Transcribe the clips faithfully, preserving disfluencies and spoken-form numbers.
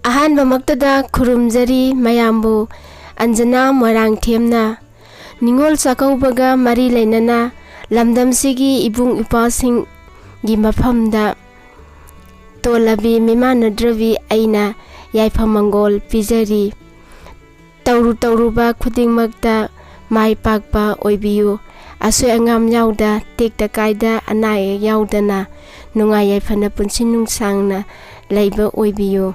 ꯑꯍꯥꯟꯕꯃꯛꯇꯗ ꯈꯨꯔꯨꯝꯖꯔꯤ ꯃꯌꯥꯝꯕꯨ꯫ ꯑꯟꯖꯅꯥ ꯃꯣꯏꯔꯥꯡꯊꯦꯝꯅ꯫ ꯅꯤꯉꯣꯜ ꯆꯥꯛꯀꯧꯕꯒ ꯃꯔꯤ ꯂꯩꯅꯅ ꯂꯝꯗꯝꯁꯤꯒꯤ ꯏꯕꯨꯡ ꯏꯄ꯭ꯋꯥꯁꯤꯡꯒꯤ ꯃꯐꯝꯗ ꯇꯣꯜꯂꯕꯤ ꯃꯤꯃꯥꯟꯅꯗ꯭ꯔꯕꯤ ꯑꯩꯅ ꯌꯥꯏꯐ ꯃꯪꯒꯣꯜ ꯄꯤꯖꯔꯤ꯫ ꯇꯧꯔꯨ ꯇꯧꯔꯨꯕ ꯈꯨꯗꯤꯡꯃꯛꯇ ꯃꯥꯏ ꯄꯥꯛꯄ ꯑꯣꯏꯕꯤꯌꯨ꯫ ꯑꯁꯣꯏ ꯑꯉꯥꯝ ꯌꯥꯎꯗ, ꯇꯦꯛꯇ ꯀꯥꯏꯗ, ꯑꯅꯥ ꯑꯌꯦꯛ ꯌꯥꯎꯗꯅ ꯅꯨꯡꯉꯥꯏ ꯌꯥꯏꯐꯅ ꯄꯨꯟꯁꯤ ꯅꯨꯡꯁꯥꯡꯅ ꯂꯩꯕ ꯑꯣꯏꯕꯤꯌꯨ꯫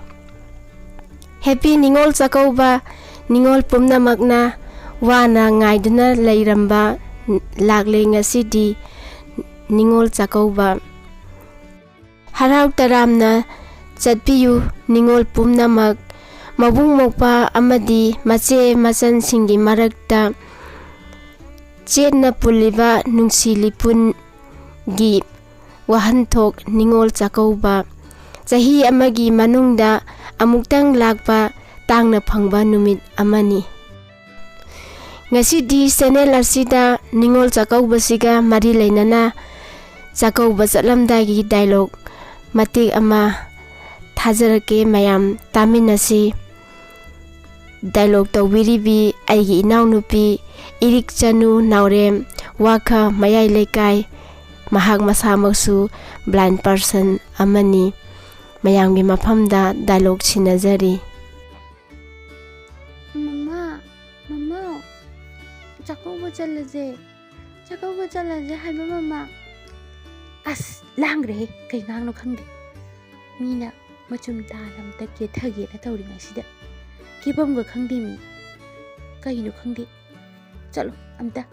Happy ꯅꯤꯉꯣꯜ ꯆꯥꯛꯀꯧꯕ꯫ ꯅꯤꯉꯣꯜ ꯄꯨꯝꯅꯃꯛꯅ ꯋꯥꯅ ꯉꯥꯏꯗꯨꯅ ꯂꯩꯔꯝꯕ ꯂꯥꯛꯂꯦ ꯉꯁꯤꯗꯤ ꯅꯤꯉꯣꯜ ꯆꯥꯛꯀꯧꯕ꯫ ꯍꯔꯥꯎ ꯇꯔꯥꯝꯅ ꯆꯠꯄꯤꯌꯨ ꯅꯤꯉꯣꯜ ꯄꯨꯝꯅꯃꯛ꯫ ꯃꯕꯨꯡ ꯃꯧꯄ꯭ꯋꯥ ꯑꯃꯗꯤ ꯃꯆꯦ ꯃꯆꯟꯁꯤꯡꯒꯤ ꯃꯔꯛꯇ ꯆꯦꯠꯅ ꯄꯨꯜꯂꯤꯕ ꯅꯨꯡꯁꯤ ꯂꯤꯄꯨꯟꯒꯤ ꯋꯥꯍꯟꯊꯣꯛ ꯅꯤꯉꯣꯜ ꯆꯥꯛꯀꯧꯕ꯫ ꯆꯍꯤ ꯑꯃꯒꯤ ꯃꯅꯨꯡꯗ ꯑꯃꯨꯛꯇꯪ ꯂꯥꯛꯄ ꯇꯥꯡꯅ ꯐꯪꯕ ꯅꯨꯃꯤꯠ ꯑꯃꯅꯤ꯫ ꯉꯁꯤꯗꯤ channel ꯑꯁꯤꯗ ꯅꯤꯉꯣꯜ ꯆꯥꯛꯀꯧꯕꯁꯤꯒ ꯃꯔꯤ ꯂꯩꯅꯅ ꯆꯥꯛꯀꯧꯕ ꯆꯠꯂꯝꯗꯥꯏꯒꯤ dialogue ꯃꯇꯦꯛ ꯑꯃ ꯊꯥꯖꯔꯛꯀꯦ, ꯃꯌꯥꯝ ꯇꯥꯃꯤꯟꯅꯁꯤ꯫ Dialogue ꯇꯧꯕꯤꯔꯤꯕꯤ ꯑꯩꯒꯤ ꯏꯅꯥꯎꯅꯨꯄꯤ ꯏꯔꯤꯛ ꯆꯅꯨ ꯅꯥꯎꯔꯦꯝ, ꯋꯥꯈ ꯃꯌꯥꯏ ꯂꯩꯀꯥꯏ꯫ ꯃꯍꯥꯛ ꯃꯁꯥꯃꯛꯁꯨ blind person ꯑꯃꯅꯤ꯫ ꯃꯌꯥꯝꯒꯤ ꯃꯐꯝꯗ dialogue ꯁꯤꯟꯅꯖꯔꯤ꯫ ꯃꯃꯥ, ꯃꯃꯥ, ꯆꯥꯛꯀꯧꯕ ꯆꯠꯂꯁꯦ, ꯆꯥꯛꯀꯧꯕ ꯆꯠꯂꯁꯦ ꯍꯥꯏꯕ ꯃꯃꯥ꯫ ꯑꯁ, ꯂꯥꯡꯈ꯭ꯔꯦꯍꯦ, ꯀꯩ ꯉꯥꯡꯅꯣ ꯈꯪꯗꯦ꯫ ꯃꯤꯅ ꯃꯆꯨꯝ ꯇꯥꯅ ꯑꯝꯇ ꯀꯦꯊꯒꯦꯅ ꯇꯧꯔꯤꯉꯩꯁꯤꯗ ꯀꯦꯐꯝꯒ ꯈꯪꯗꯦ ꯃꯤ꯫ ꯀꯩꯅꯣ ꯈꯪꯗꯦ꯫ ꯆꯠꯂꯣ ꯑꯝꯇ,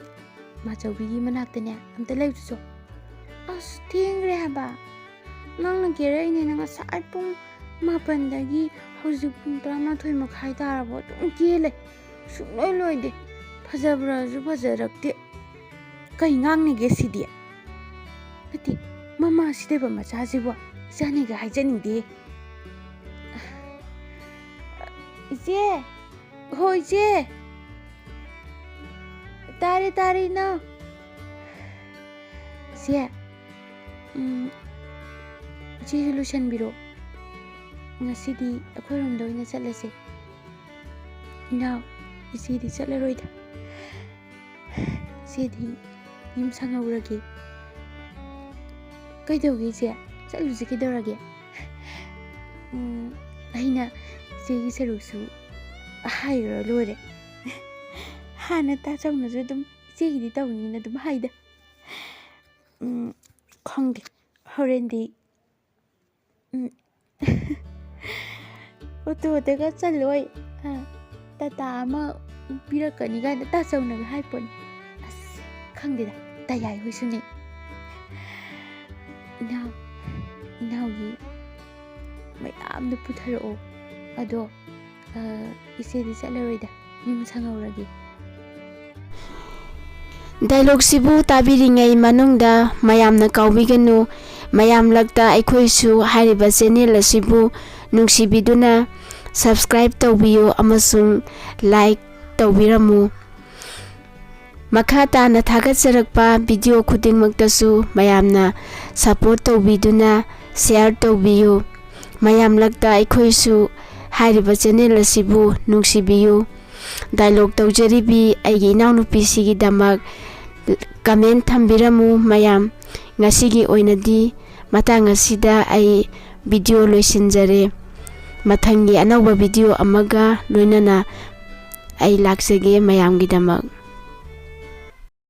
ꯃꯥꯆꯧꯕꯤꯒꯤ ꯃꯅꯥꯛꯇꯅꯦ ꯑꯝꯇ ꯂꯩꯔꯨꯆꯣ꯫ ꯑꯁ, ꯊꯦꯡꯈ꯭ꯔꯦ ꯍꯥꯏꯕ꯫ ꯅꯪꯅ ꯀꯦꯔꯛꯏꯅꯦꯅ ꯉꯁꯥꯏ ꯄꯨꯡ ꯃꯥꯄꯟꯗꯒꯤ ꯍꯧꯖꯤꯛ ꯄꯨꯡ ꯇꯔꯥꯃꯥꯊꯣꯏ ꯃꯈꯥꯏ ꯇꯥꯔꯕꯣ ꯑꯗꯨꯝ ꯀꯦ ꯂꯩ꯫ ꯁꯨꯡꯂꯣꯏ ꯂꯣꯏꯗꯦ꯫ ꯐꯖꯕ꯭ꯔꯁꯨ ꯐꯖꯔꯛꯇꯦ꯫ ꯀꯩ ꯉꯥꯡꯅꯤꯒꯦ ꯁꯤꯗꯤ? ꯅꯠꯇꯦ, ꯃꯃꯥ ꯁꯤꯗꯕ ꯃꯆꯥꯁꯤꯕꯨ ꯏꯆꯥꯅꯤꯒ ꯍꯥꯏꯖꯅꯤꯡꯗꯦ꯫ ꯏꯆꯦ! ꯍꯣ, ꯏꯆꯦ! ꯇꯥꯔꯦ, ꯇꯥꯔꯦ, ꯏꯅꯥꯎ꯫ ꯏꯆꯦ, ꯎꯝ, ꯏꯆꯦꯁꯨ ꯂꯣꯏꯁꯟꯕꯤꯔꯣ꯫ ꯉꯁꯤꯗꯤ ꯑꯩꯈꯣꯏꯔꯣꯝꯗ ꯑꯣꯏꯅ ꯆꯠꯂꯁꯦ꯫ ꯏꯅꯥꯎ, ꯏꯆꯦꯗꯤ ꯆꯠꯂꯔꯣꯏꯗ꯫ ꯏꯆꯦꯗꯤ ꯌꯨꯝ ꯁꯪꯍꯧꯔꯒꯦ꯫ ꯀꯩꯗꯧꯒꯦ ꯏꯆꯦ? ꯆꯠꯂꯨꯁꯤ ꯀꯩꯗꯧꯔꯒꯦ? ꯎꯝ, ꯑꯩꯅ ꯏꯆꯦꯒꯤ ꯁꯔꯨꯛꯁꯨ ꯍꯥꯏꯈ꯭ꯔ ꯂꯣꯏꯔꯦ꯫ ꯍꯥꯟꯅ ꯇꯥꯆꯧꯅꯁꯨ ꯑꯗꯨꯝ ꯏꯆꯦꯒꯤꯗꯤ ꯇꯧꯅꯤꯅ ꯑꯗꯨꯝ ꯍꯥꯏꯗ꯫ ꯎꯝ, ꯈꯪꯗꯦ꯫ ꯍꯣꯔꯦꯟꯗꯤ, ꯎꯝ, ꯑꯣꯇꯣꯗꯒ ꯆꯠꯂꯣꯏ, ꯑ, ꯇꯥꯇꯥ ꯑꯃ ꯄꯤꯔꯛꯀꯅꯤ ꯀꯥꯏꯅ ꯇꯥꯆꯧꯅꯒ ꯍꯥꯏꯄꯣꯠꯅꯤ꯫ ꯑꯁ, ꯈꯪꯗꯦꯗ, ꯇꯌꯥꯏ ꯍꯣꯏꯁꯨꯅꯦ꯫ ꯏꯅꯥꯎ, ꯏꯅꯥꯎꯒꯤ ꯃꯌꯥꯝꯗꯣ ꯄꯨꯊꯔꯛꯑꯣ꯫ ꯑꯗꯣ, ꯑ, ꯏꯆꯦꯗꯤ ꯆꯠꯂꯔꯣꯏꯗ, ꯌꯨꯝ ꯁꯪꯍꯧꯔꯒꯦ꯫ ꯗꯥꯏꯂꯣꯒꯁꯤꯕꯨ ꯇꯥꯕꯤꯔꯤꯉꯩ ꯃꯅꯨꯡꯗ ꯃꯌꯥꯝꯅ ꯀꯥꯎꯕꯤꯒꯅꯨ, ꯃꯌꯥꯝ ꯂꯛꯇ ꯑꯩꯈꯣꯏꯁꯨ ꯍꯥꯏꯔꯤꯕ ꯆꯦꯅꯦꯜ ꯑꯁꯤꯕꯨ ꯅꯨꯡꯁꯤꯕꯤꯗꯨꯅ subscribe ꯇꯧꯕꯤꯌꯨ ꯑꯃꯁꯨꯡ like ꯇꯧꯕꯤꯔꯝꯃꯨ꯫ ꯃꯈꯥ ꯇꯥꯅ ꯊꯥꯒꯠꯆꯔꯛꯄ ꯚꯤꯗꯤꯑꯣ ꯈꯨꯗꯤꯡꯃꯛꯇꯁꯨ ꯃꯌꯥꯝꯅ support ꯇꯧꯕꯤꯗꯨꯅ share ꯇꯧꯕꯤꯌꯨ꯫ ꯃꯌꯥꯝ ꯂꯛꯇ ꯑꯩꯈꯣꯏꯁꯨ ꯍꯥꯏꯔꯤꯕ ꯆꯦꯅꯦꯜ ꯑꯁꯤꯕꯨ ꯅꯨꯡꯁꯤꯕꯤꯌꯨ꯫ ꯗꯥꯏꯂꯣꯒ ꯇꯧꯖꯔꯤꯕꯤ ꯑꯩꯒꯤ ꯏꯅꯥꯎꯅꯨꯄꯤꯁꯤꯒꯤꯗꯃꯛ comment ꯊꯝꯕꯤꯔꯝꯃꯨ ꯃꯌꯥꯝ꯫ ꯉꯁꯤꯒꯤ ꯑꯣꯏꯅꯗꯤ ꯃꯇꯥꯡ ꯑꯁꯤꯗ ꯑꯩ ꯚꯤꯗꯤꯑꯣ ꯂꯣꯏꯁꯤꯟꯖꯔꯦ꯫ ꯃꯊꯪꯒꯤ ꯑꯅꯧꯕ ꯚꯤꯗꯤꯑꯣ ꯑꯃꯒ ꯂꯣꯏꯅꯅ ꯑꯩ ꯂꯥꯛꯆꯒꯦ ꯃꯌꯥꯝꯒꯤꯗꯃꯛ꯫